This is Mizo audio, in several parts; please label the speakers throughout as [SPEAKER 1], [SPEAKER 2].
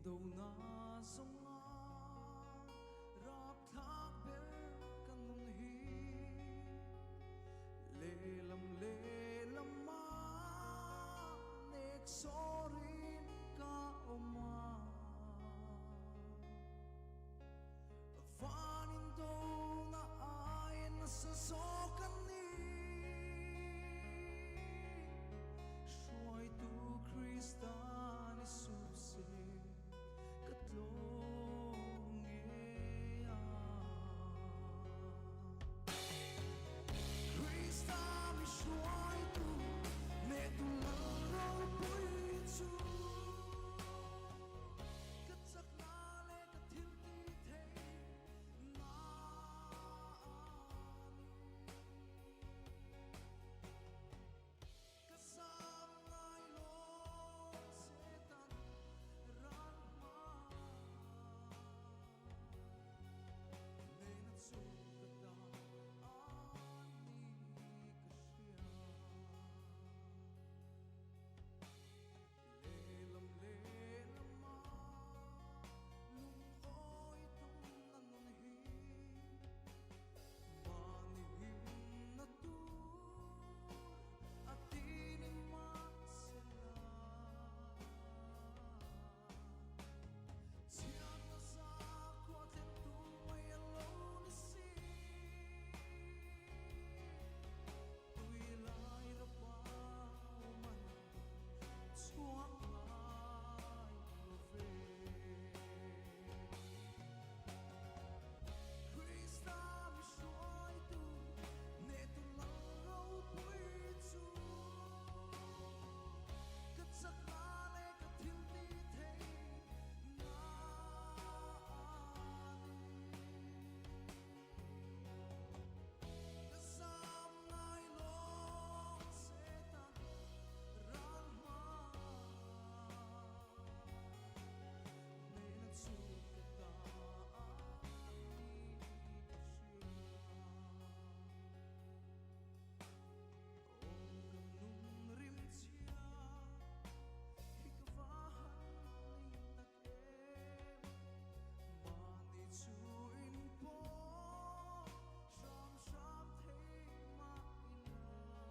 [SPEAKER 1] Indona zawnga rapthlak ber ka nun hi lehlam lehlama nek sawrin ka awm a. Van indona aia nasa zawk an ni. Hruaitu Krista ni suh se ka tlawm ngei a. Krista mi hruaitu nehtu lal ropui chu ka chakna leh ka thil ti thei na a ni. Ka zam ngai lo Satan ral hma Nena chu ka ta a ni ka hria. Lehlam lehlama lungawi tumna nun hi mahni himna tur a ti ni mahsela chhiatna sakhua thlentu mai a lo ni si. Tui lai rapa awm an. Chhuak ngai lo ve. Krista mi hruaitu nehtu lal ropui chu ka chakna leh ka thil ti thei na a ni. Ka zam ngai lo Satan ral hma Nena chu ka ta a ni ka hria Aw ka nun rim chhia hi ka va han ning tak em Mahni chu in pawh hram hram thei mah ila.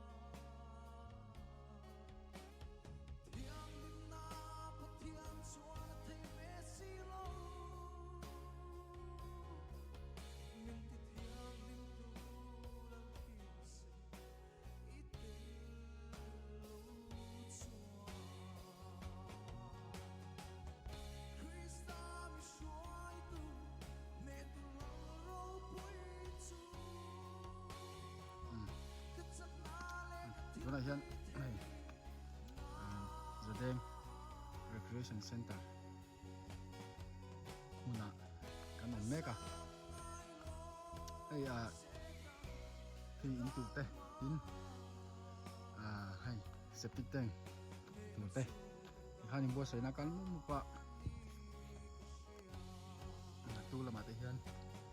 [SPEAKER 1] Thianghlimna Pathian chuan a thei ve si lo. Min ti thianghlim tur an thise i tel lo chuan. Krista mi hruaitu hnehtu lal ropui chu ka chakna leh ka thil
[SPEAKER 2] Tunah hian
[SPEAKER 1] thei
[SPEAKER 2] hei Zadeng Recreation Center hmunah kan awm mek a hei ah hei in tur te tin ah hei septic tank tur te tikhan inbuatsaihna kal mup mup a naktu lamah te hian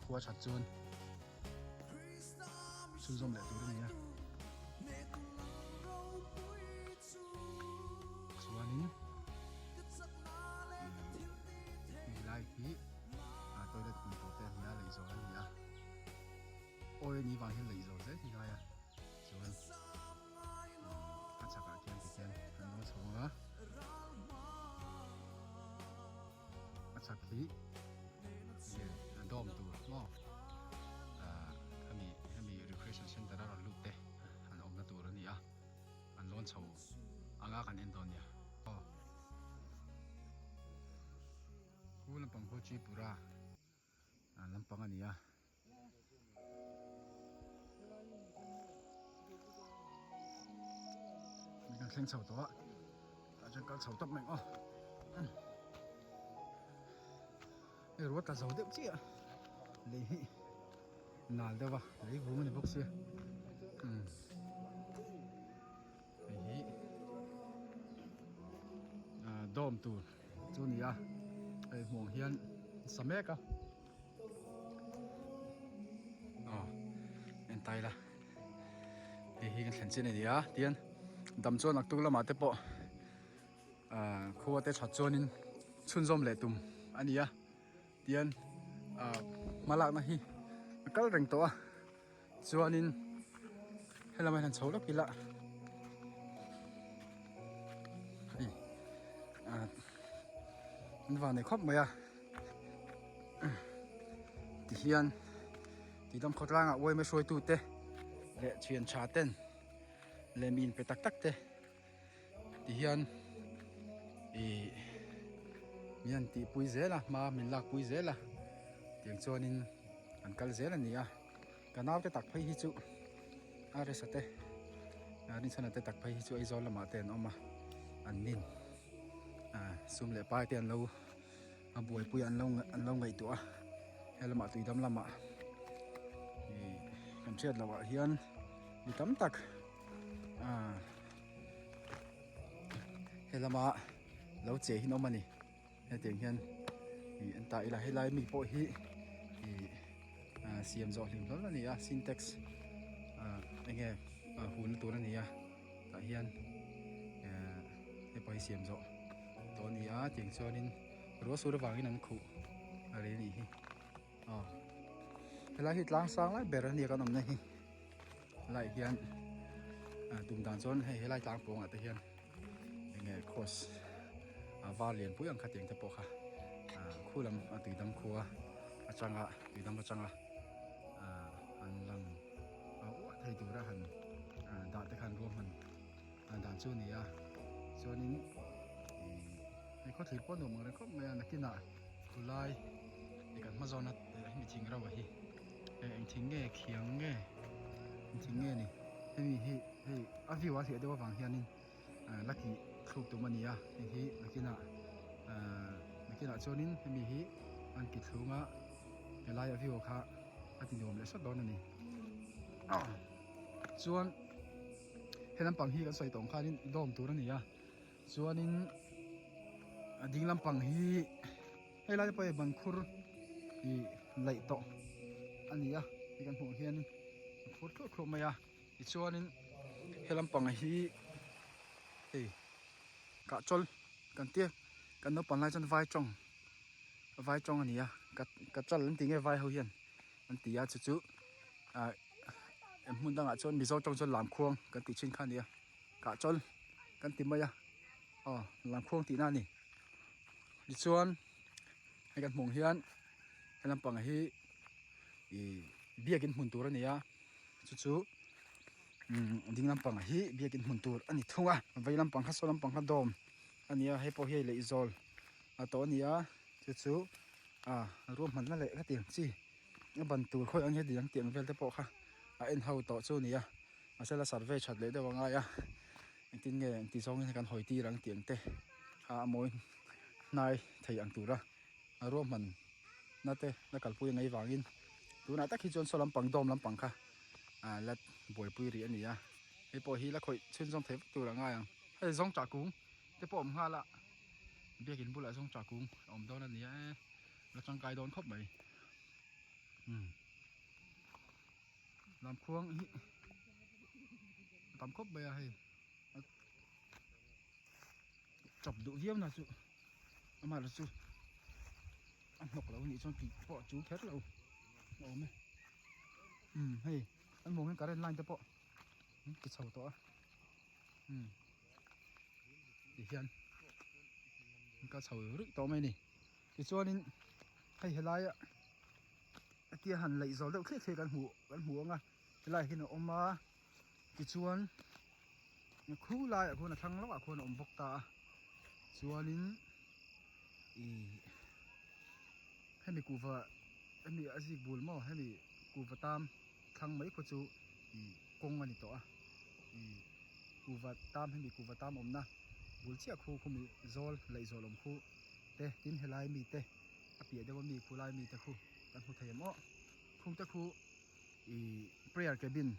[SPEAKER 2] khua that chuan chhunzawm leh tur a ni a chuanin hei lai hi toilet hmun tur te a ni a lei zawh a ni a awi a nih vang hian lei zawh zel hi ngai a chuan a chhakah khian tikhian an dawn chho ang a a chhak hi a dawm tur maw ah hemi hemi recreation center a rawn lut te an awmna tur a ni a an lawn chho anga kan en dawn nia aw khu lampang khu Tripura lampang a ni a. Kan thleng chho tawh a tah chuan kal chho tawp mai ang aw hei ruat tla zo deuh chiah lei hi nal deuh a lei vung a ni bawk sia umm hei hi ah dawm tur chu a ni a hei hmuh ang hian sa mek a. Aw en ta ila hei hi kan thlen chin a ni a tian dam chuan naktuk lamah te pawh ah khua te that chuanin. chhunzawm leh tum a ni a tian ah hmalakna hi a kal reng tawh a chuanin helamah hian chho lawk ila hei ah an van nei khawp mai a tihian Tidam khawtlangah uaima hruaitute leh thian tha ten leh mi inpe tak tak te tihian ih min han tihpui zel a hma min lakpui zel a tiang chuanin an kal zel a ni a ka naute tak phei hi chu a resa te rinchhana te tak phei hi chu Aizawl lamah te an awm a an nin ah sum leh pai te an lo a buaipui an lo an lo ngaihtuah a helamah tuidam lamah ih kan hriat loh ah hian mi tam tak ah helama lo che hi an awm a ni hetiang hian ih an tah ila helai mi pawh hi ih ah siam zawh hlim hlawl a ni a sintex ah enge ah hun tur a ni a tah hian eh hei pawh hi siam zawh tawh a ni a tiang chuanin ruah sur avangin an khuh a rei a nih hi aw helai hi tlang sang lai ber a nia kan awmna hi helaiah hian ah tum dan chuan hei helai tlang pawngah te hian enge cross a var lian pui ang kha tiang te pawh kha ah khu lam a tuidam khua atanga tuidam atanga ah an lang a uah thei tura han ah dah te khan ruahman a dan chu a ni a chuanin ih hei khawthlir pawh nuam ang reng khawp mai a nakinah khulai ih kan hma zawna hemi thing rauh hi eh eng thing nge khiang nge eng thing nge ni hemi hi hei a view a hliah deuh avang hianin ah la tih thluk tum a ni a hei hi nakinah ah nakinah chuanin hemi hi an ti thlung a helai a view kha a ti nuam leh sawt dawn a ni chuan. He lampang hi kan sawi tawh ang khanin dawm tur a ni a chuanin a ding lampang hi hei lai te pawh hi ban khur ih laih tawh a ni a hei kan hmuh hianin a khur thluah thluah mai a tichuanin he lampang hi hei kahchawl kan tia kan naupang lai chuan vai tawng vai tawng a ni a ka chal an tih nge vai ho hian an ti a chu chu ah hmun dangah chuan mizo tawng chuan lamkhuang kan tih thin kha a ni a kahchawl kan ti mai a aw lamkhuang tihna a ni tichuan hei kan hmuh ang hian he lampang hi ih biakin hmun tur a ni a chu chu umm ding lampang hi biakin hmun tur a ni thung a vei lampang kha saw lampang kha dawm a ni a hei pawh hi hei lehzawl a tawh a ni a chu chu ah ruahmanna leh hetiang chi. A ban tur khawi ang hian tiang tiang vel te pawh kha a en ho tawh chu a ni a mahse la survey that leh deuh a ngai a engtin nge engti zawngin kan hawi tir ang tiang te kha a mawi hnai thei ang tura a ruahman na te la kalpui a ngaih vangin tunah tak hi chuan saw lampang dawm lampang kha ah la buaipui rih a ni a hei pawh hi la khawih chhunzawm thei vek tur a ngai ang hei zawng tah kung te pawh a awm nghal a biakin bulah zawng tah kung a awm dawn a ni a e. La tangkai dawn khawp mai umm lamkhuang hi a tam khawp mai a hei a chawp duh viau na chu amaherawh chu a hnawk lo anih chuan tih pawh a chul kher lo a awm e umm hei an hmuh ang hian current line te pawh an ti chho tawh a umm tihian an kal chho ruih tawh mai a ni. Tichuanin hei helaia hetia han laih zawh deuh thliah thliah kan hmuh kan hmu ang a helaiah hian a awm a tichuan khu laiah khuan a thlang lawkah khuan a awm bawk ta a chuanin ih hemi kuhva hemi a zik bul maw hemi kuhva tam thlang mai khaw chu ih kawng a ni tawh a ih kuhva tam hemi kuhva tam awmna bul chiah khu khumi zawl laih zawh lawm khu. te tin helai mi te a piah deuh a mi khu lai mi te khu kan hmu thei em aw khung te khu ih prayer cabin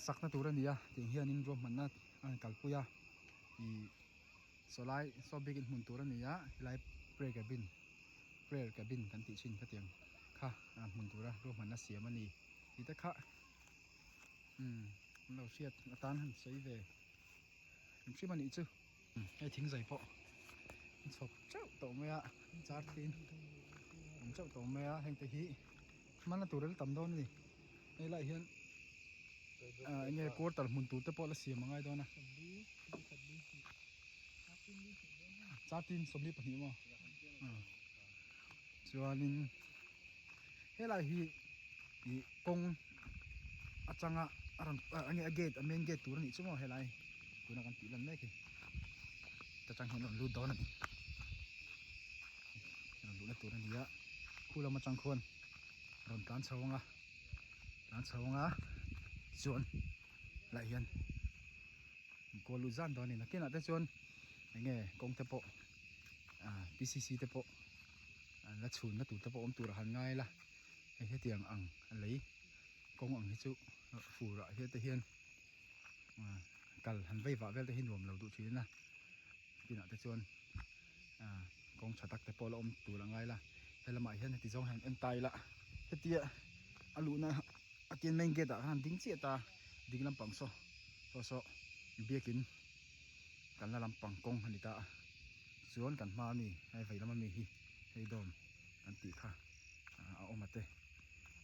[SPEAKER 2] sakna tur a ni a tiang hianin ruahmanna a rawn kalpui a ih saw lai saw biakin hmun tur a ni a helai prayer cabin prayer cabin kan tih thin khatiang kha hmun tura ruahmanna siam a ni tih te kha umm an lo hriat atan han sawi ve hrim hrim a nih chu. Hei thing zai pawh Chhawp teuh tawh mai a char tin awm teuh tawh mai a heng te hi hmanna tur a la tam dawn a ni hei lai hian ah eng nge quarter hmun tur te pawh la siam a ngai dawn a char tin sawmli pahnih maw chuanin helai hi ih kawng atanga a rawn ah enge a gate a main gate tur a nih chu maw helai tuna kan tih lan mek hi ta tang hian a rawn lut dawn a ni rawn luhna tur a ni a khu lam atang khuan rawn tlan chho ang a tlan chho ang a tichuan helaiah hian kawl lut zan dawn a ni nakinah te chuan enge kawng te pawh ah P C C te pawh an la chhunna tur te pawh awm tur a han ngai la hei hetiang ang a lei kawng ang hi chu fur ah hian te hian ah kal han vei vah vel te hi nuam lo duh thin a kinah te chuan ah kawng tha tak te pawh la awm tur a ngai la helamah hian heti zawng hian en ta ila hetia a luhna a tin main gate ah khan an ding chiah ta ding lampang saw saw saw biakin kalna lampang kawng a ni ta a chuan kan hma ami hei vei lama mi hi hei dawm kan tih kha a awm a te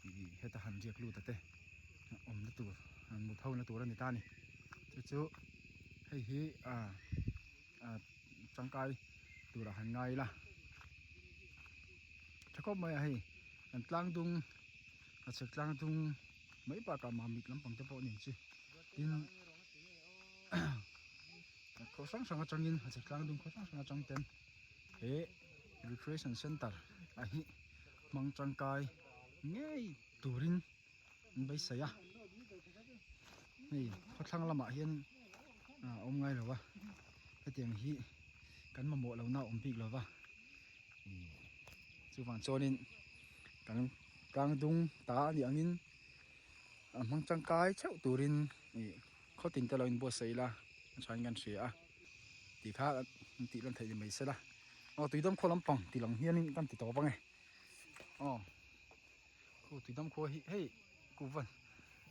[SPEAKER 2] ih heta han riak lut a te awmna tur han mut ho na tur a ni ta a ni chu chu hei hi ah ah tangkai turah han ngai ila tha khawp mai a hei kan tlang dung a chhek tlang dung mai bakah mamit lampang te pawh a ni ang chi tin khaw hrang hrang atangin a chhek tlang dung khaw hrang hrang atang ten he recreation center a hi hmang tangkai ngei turin an beisei a hei khawthlang lamah hian a awm ngai lo va hetiang hi kan mamawh lohna a awm bik lo va chuvang chuanin kan tlang dung ta a nih angin a hmang tangkai theuh turin ih khaw tin te lo inbuatsaih ila a thain kan hria a tih kha an tih lan theih ni mai sela aw tuidam khaw lampang tih lang hianin kan ti tawp ange aw khu tuidam khua hi hei kuhva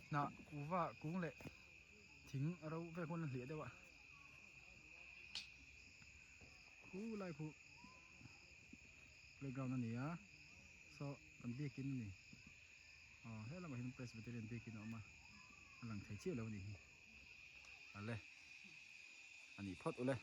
[SPEAKER 2] hnah kuhva kung leh thing a ro vel khawn a hliah deuh a khu lai khu playground a ni a saw kan biakin a ni aw he lamah hian presbyterian biakin a awm a a lang thei chiah lo a nih hi ale a nih phawt ule.